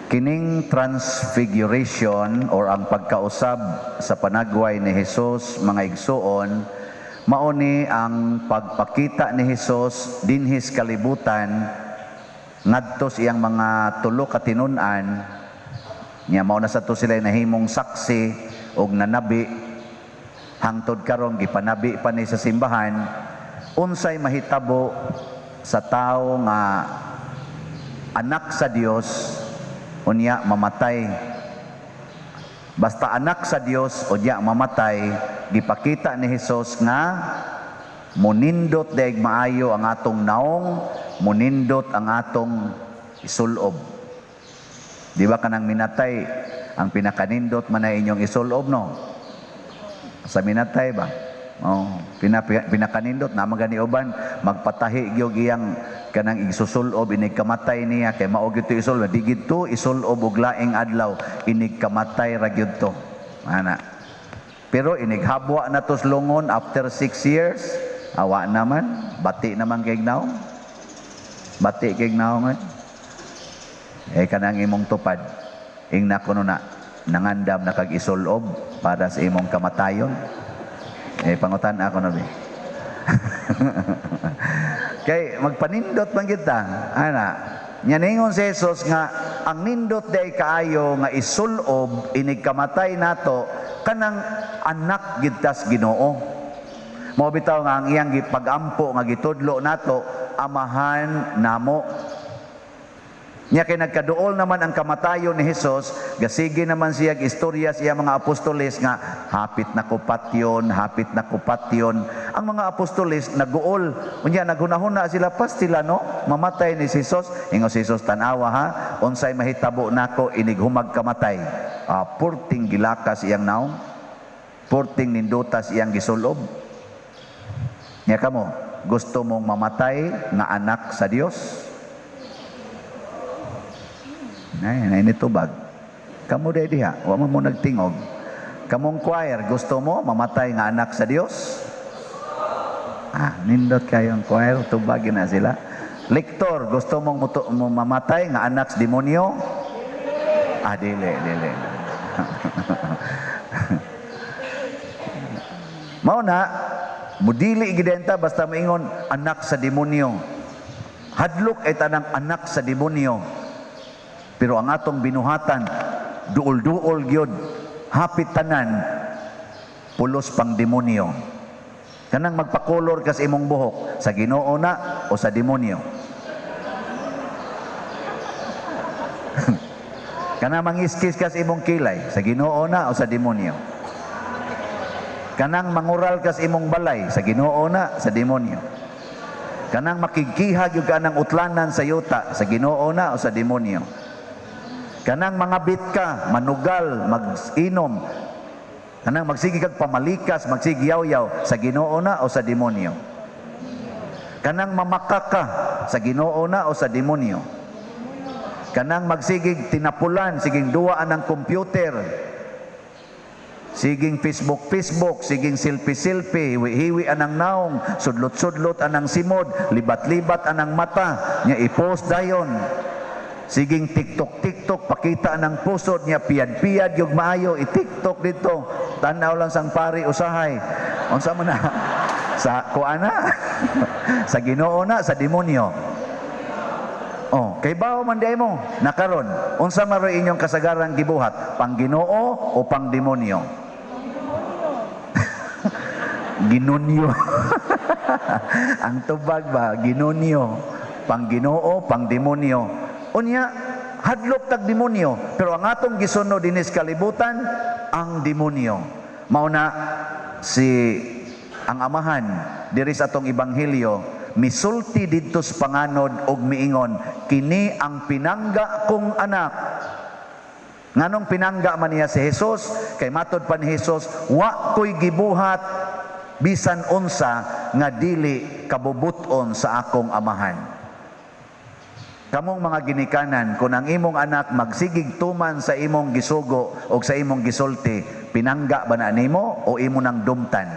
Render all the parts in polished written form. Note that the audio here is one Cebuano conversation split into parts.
Kining transfiguration or ang pagkausab sa panagway ni Jesus, mga igsuon, mao ni ang pagpakita ni Jesus dinhis kalibutan ngadto sa iyang mga tulo ka tinun-an niya. Mao na sa to sila nahimong saksi og nanabi. Hangtod karon gipanabi pa ni sa simbahan unsay mahitabo sa tawo nga anak sa Dios unya mamatay. Basta anak sa Dios unya mamatay, gipakita ni Jesus nga munindot daig maayo ang atong naong, munindot ang atong isulob. Di ba kanang minatay, ang pinakanindot man ay inyong isulob, no? Sa minatay ba? Oh, pinakanindot na magani uban magpatahi gyud iyang kanang isusulob inig kamatay niya kay mao gyud to isulob. Di gid to isulob og laing adlaw, inig kamatay ra gyud to. Ana. Pero inig habwa na to lungon after 6 years, awa naman, bati naman kay naong. Bati kay naong. Eh kanang imong tupad, ingna kuno na nangandam na kag isulob para sa imong kamatayon. Eh pangutan ako na bi. Kay magpanindot man kita. Ana, nya ningon si Jesus nga ang nindot day kaayo nga isulob inig kamatay nato kanang anak gyud tas Ginoo. Mao bitaw nga ang iyang gipag-ampo nga gitudlo nato, "Amahan namo." Nya kay nagkaduol naman ang kamatayon ni Jesus, gasige naman siya istorya sa iyang mga apostoles nga hapit na ko patyon, hapit na ko patyon. Ang mga apostoles naguol, unya naghunahuna sila, pastila no, mamatay ni Jesus. Ingon si Jesus, "Tan-awa ha, unsay mahitabo nako inig humag kamatay." Ah, purting gilakas iyang naong, purting nindutas iyang gisulob. Nya kamo, gusto mong mamatay nga anak sa Dios? Ay, nay nitubag. Kamu day diha, wa man mo nagtingog. Kamong choir, gusto mo mamatay nga anak sa Dios? Ah, nindot kayong choir, tubag na sila. Lektor, gusto mong mo mamatay nga anak sa demonyo? Ah, dili, dili. Mao na, mudili gidenta basta maingon anak sa demonyo. Hadlok ay tanang anak sa demonyo. Pero ang atong binuhatan, duol-duol gyud, hapit tanan, pulos pang demonyo. Kanang magpakolor kas imong buhok, sa Ginoo na o sa demonyo? Kanang mangiskis kas imong kilay, sa Ginoo na o sa demonyo? Kanang mangural kas imong balay, sa Ginoo na, sa demonyo? Kanang makigkiha gyud ka ng utlanan sa yuta, sa Ginoo na o sa demonyo? Kanang mangabit ka, manugal, mag-inom, kanang magsige kag pamalikas, magsige yaw-yaw, sa Ginoo na o sa demonyo? Kanang mamaka ka, sa Ginoo na o sa demonyo? Kanang magsigig tinapulan, siging duwaan ng computer, siging Facebook Facebook, siging selfie selfie, hiwi-hiwi anang naong, sudlot-sudlot anang simod, libat-libat anang mata, nya i-post dayon. Siging TikTok TikTok, pakita anang pusod niya, piyad-piyad yung maayo, i-TikTok dito. Tanaw lang sang pari usahay. Unsa man na? Sa kuana? Sa Ginoo na, sa demonyo? Oh, kay bawo man di mo nakaron. Unsa man ro'y inyong kasagaran gibuhat? Pang Ginoo o pang demonyo? Ginonyo. Ang tubag ba, ginonyo. Pang Ginoo, pang demonyo. Unya, hadlok tag demonyo, pero ang atong gisunod dinis kalibutan ang demonyo. Mao na si ang amahan diri sa atong ebanghelyo misulti didto sa panganod og miingon, "Kini ang pinangga kong anak." Nganong pinangga man niya si Jesus? Kay matod pa ni Jesus, wa ko'y gibuhat bisan unsa nga dili kabubuton sa akong amahan. Kamong mga ginikanan, kung ang imong anak magsigig tuman sa imong gisugo o sa imong gisulti, pinangga ba na nimo o imo nang dumtan?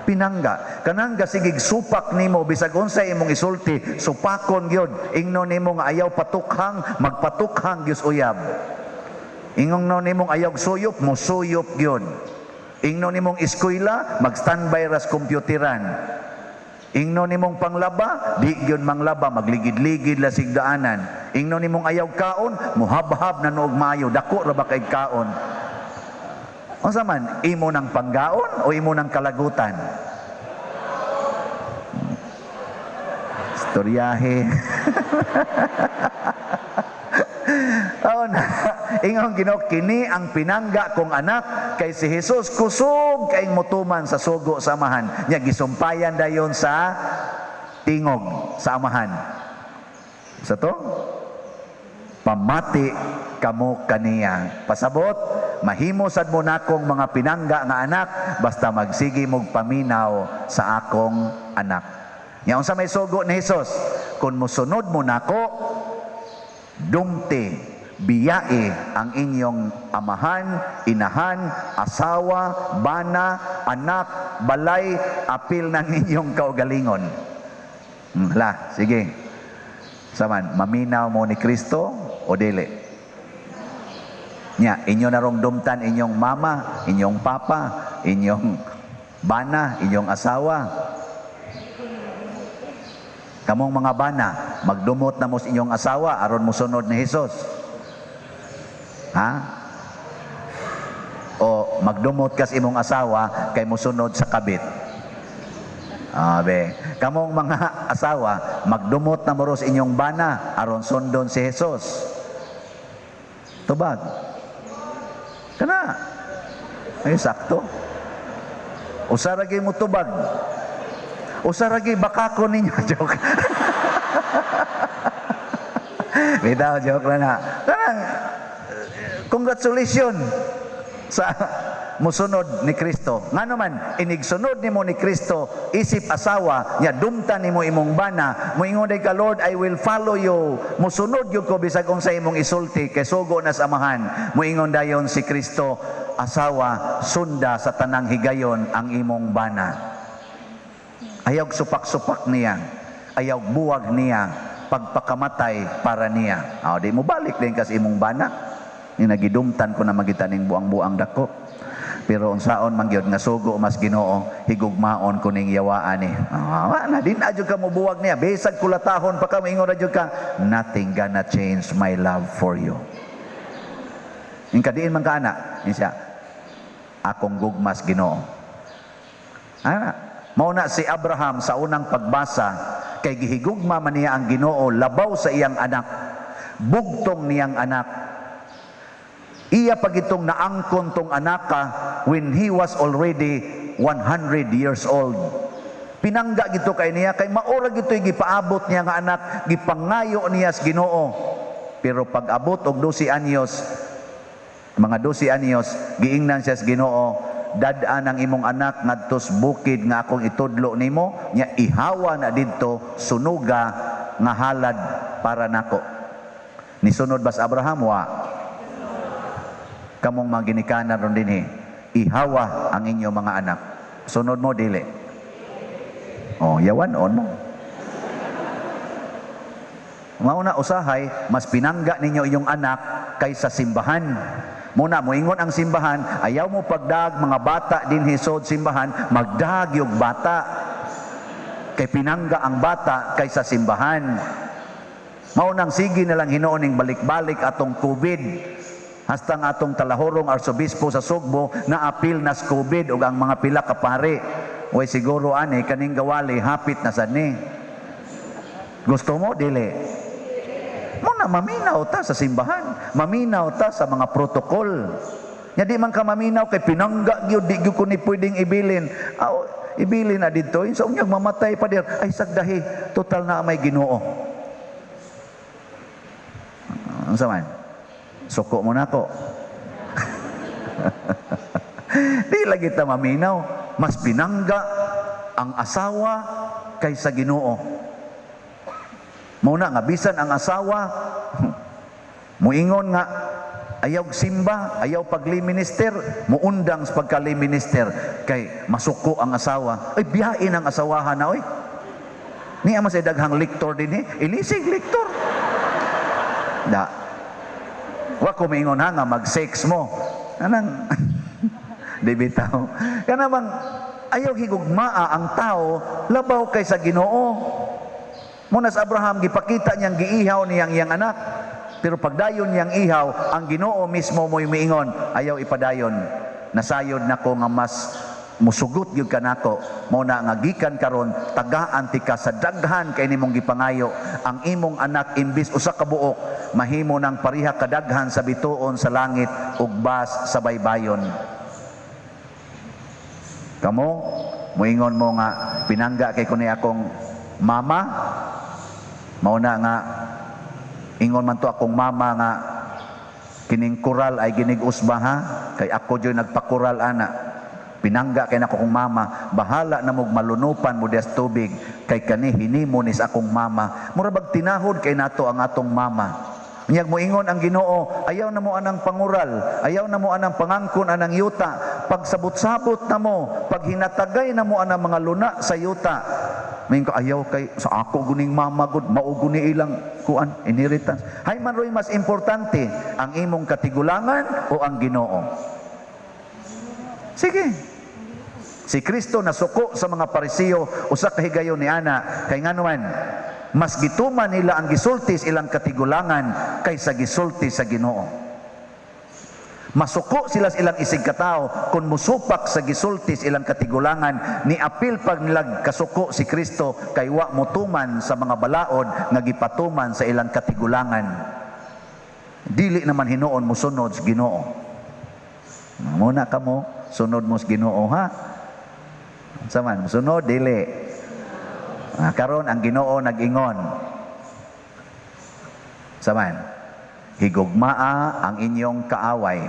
Pinangga. Kanang gasigig supak nimo bisag unsa imong isulti, supakon gyud. Ingnon nimo nga ayaw patukhang, magpatukhang gyud uyab. Ingnon nimong ayaw suyop, musuyop gyud. Ingnon nimong eskwela, mag-standby ras kompyuteran. Ingnon nimong panglaba, di gyud manglaba, magligid-ligid la sigdaanan. Ingnon nimong ayaw kaon, muhabhab na noog maayo, dako ra ba kay kaon. Unsa man, imo nang panggaon o imo nang kalagutan? Istoryahe. Oh, na, ingon Ginoo, kini ang pinangga kong anak kay si Jesus kusog kay motuman sa sugo sa amahan. Nya gisumpayan dayon sa tingog sa amahan. Sa to? Pamati kamo kaniya. Pasabot, mahimo sad mo nakong mga pinangga nga anak basta magsige mog paminaw sa akong anak. Nya unsa may sugo ni Jesus? Kung mosunod mo nako, dumti, biyae ang inyong amahan, inahan, asawa, bana, anak, balay, apil ng inyong kaugalingon. La, sige. Saman, maminaw mo ni Kristo o dili? Nya, inyo na rong dumtan inyong mama, inyong papa, inyong bana, inyong asawa. Kamong mga bana, magdumot na mo sa inyong asawa aron mosunod ni Hesus. Ha? O magdumot kas imong asawa kay mosunod sa kabit. Abe, kamong mga asawa, magdumot na mo ro sa inyong bana aron sundon si Hesus. Tubag. Kana. Ay sakto. Usa ra gyud mo tubag. Usa ra gyud bakako ninyo. Joke. Bitaw, joke lang na. Kanang congratulations sa musunod ni Kristo. Ngano man, inigsunod nimo ni Kristo isip asawa, nya dumtan nimo imong bana, moingon day ka, "Lord, I will follow you. Musunod gyud ko bisag unsa imong isulti kay sugo na sa amahan." Moingon dayon si Kristo, "Asawa, sunda sa tanang higayon ang imong bana." Ayaw supak-supak niya, ayaw buwag niya, pagpakamatay para niya. Ah, di mo balik din kas imong bana. Ni nagidumtan ko na magita ning buang-buang dako. Pero unsaon man gyud nga sugo mas Ginoo, higugmaon ko ning yawaan ni. Ah, wa na din na jud ka mobuwag niya. Bisag kulatahon pa ka, moingon ra jud ka, "Nothing gonna change my love for you." Ing kadiin man ka ana, siya, "Akong gugmas Ginoo." Ana, mao na si Abraham sa unang pagbasa kay gihigugma man niya ang Ginoo labaw sa iyang anak. Bugtong niyang anak. Iya pagitong naangkon tong anaka when he was already 100 years old. Pinangga gito kay niya kay maura gito'y gipaabot niya nga anak, gipangayo niya sa Ginoo. Pero pag abot og 12 anyos, mga 12 anyos, giingnan siya sa Ginoo, "Dad-an ang imong anak ngadtos bukid nga akong itudlo nimo, nya ihawa na didto sunuga nga halad para nako." Nisunod bas Abraham? Wa. Kamong mga ginikanan ron dinhi, ihawa ang inyong mga anak. Sunod mo, dili? Oh, yawan on mo. Mauna usahay, mas pinangga ninyo inyong anak kaysa simbahan. Muna, moingon ang simbahan, ayaw mo pagdag mga bata dinhi sod simbahan, magdag yung bata. Kay pinangga ang bata kaysa simbahan. Maunang sige na lang hinuon ning balik-balik atong COVID. Hastang atong talahorong arsobispo sa Sugbo na apil nas COVID ug ang mga pila ka pare. Way siguro ani kaning gawali hapit na sad ni. Gusto mo dili? Muna maminaw ta sa simbahan, maminaw ta sa mga protokol. Nya di man ka maminaw kay pinangga gyud, di gyud ko ni pwedeng ibilin. Aw, ibilin na didto, sa unyag mamatay pa dir, ay sagdahi, total na may Ginoo. Unsa man? Suko mo nako. Di lagi ta maminaw, mas pinangga ang asawa kaysa Ginoo. Muna nga bisan ang asawa muingon nga Ayaw simba, ayaw pag-lay minister, muundang sa pagka-lay minister kay masuko ang asawa. Ay, biyain ang asawahan na oy. Niya man say daghang lektor dinhi, ilisig lektor. Da. Wa ko maingon ha nga mag-sex mo. Anang di bitaw. Kana bang ayaw higugmaa ang tao labaw kay sa Ginoo. Muna sa Abraham gipakita niyang giihaw niyang iyang anak. Pero pagdayon niyang ihaw, ang Ginoo mismo mo'y miingon, ayaw ipadayon. Nasayod nako nga mas musugot gyud kanako. Mao na nga gikan karon tagaan tika sa daghan kay nimong gipangayo. Ang imong anak imbis usa ka buok mahimo nang pareha kadaghan sa bituon sa langit ug bas sa baybayon. Kamo moingon mo nga pinangga kay kuni akong mama, mao na nga ingon man to akong mama nga kining koral ay ginig-os ba ha, kay ako jud nagpakoral ana. Pinangga kay nako kong mama, bahala na mog malunupan mo des tubig kay kani hinimo nis akong mama. Mura bag tinahod kay nato ang atong mama. Unyag moingon ang Ginoo, ayaw na mo anang pangural, ayaw na mo anang pangangkon anang yuta. Pagsabot-sabot na mo, paghinatagay na mo anang mga luna sa yuta. Mayin ko, ayaw kay sa ako guning mama gud, mao guni ilang kuan inheritance. Hay man roy mas importante ang imong katigulangan o ang Ginoo? Sige. Si Kristo nasuko sa mga Parisiyo usa ka higayon ni ana kay nganuman mas gituman nila ang gisulti sa ilang katigulangan kaysa gisulti sa Ginoo. Masuko sila sa ilang isig katao kung musupak sa gisulti sa ilang katigulangan. Ni apil pag nilag kasuko si Kristo kay wa motuman sa mga balaod nga gipatuman sa ilang katigulangan. Dili naman hinuon mosunod sa Ginoo. Muna kamo sunod mo sa Ginoo ha. Unsa man mosunod dili. Karon ang Ginoo nag-ingon. Saman, higugmaa ang inyong kaaway,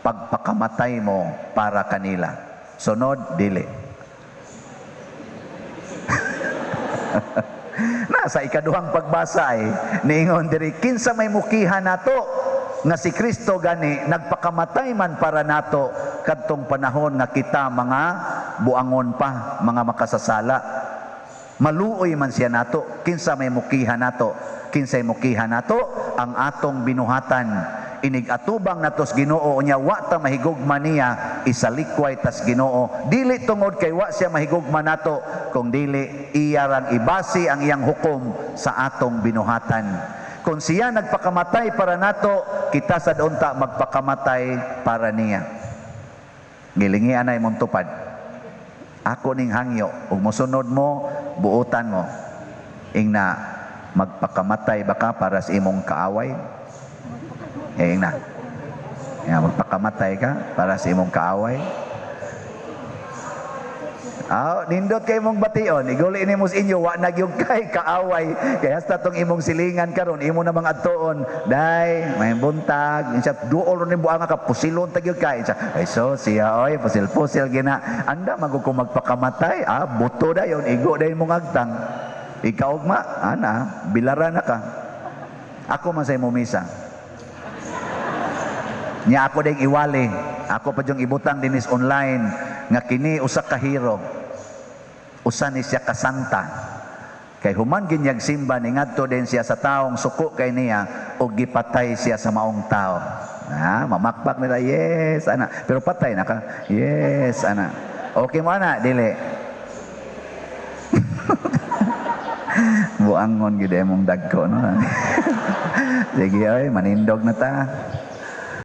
pagpakamatay mo para kanila. Sunod, dili. Nasa ikaduhang pagbasa ay niingon diri, kinsa may mukiha nato nga si Kristo gani nagpakamatay man para nato kadtong panahon nga kita mga buangon pa, mga makasasala. Maluoy man siya nato, kinsa may mukiha nato, kinsay mukiha nato ang atong binuhatan. Inig atubang natos Ginoo unya wa ta mahigugma niya, isalikway tas Ginoo. Dili tungod kay wa siya mahigugma nato, kung dili iya rang ibasi ang iyang hukom sa atong binuhatan. Kung siya nagpakamatay para nato, kita sad unta magpakamatay para niya. Gilingi anay mong tupad. Ako ning hangyo, ug mosunod mo, buotan mo. Ingna, magpakamatay ba ka para sa imong kaaway? Eh, ingna. Ingna, magpakamatay ka para sa imong kaaway? Ah, nindot kay imong bation, iguli nimo sa inyo, wa na gyud kay kaaway. Kay hasta tong imong silingan karon, imo na mga adtoon. Day, may buntag, insa duol ro ni buanga ka, pusilon ta gyud kay. Insa, ay so siya oy, pusil-pusil gina. Anda magud ko magpakamatay, ah buto dayon, igo dayon mong agtang. Ikaw ugma, ana, bilara na ka. Ako man sa imong misa. Nya ako ding iwali, ako pa yung ibutang dinis online nga kini usa ka hero. Usa ni siya kasanta. Kay human ginyag simba ni ngadto din siya sa taong suko kay niya og gipatay siya sa maong tao. Ah, mamakpak nila, yes ana. Pero patay na ka. Yes ana. Okay mo ana, dili. Buangon gid imong dagko no. Sige oy, manindog na ta.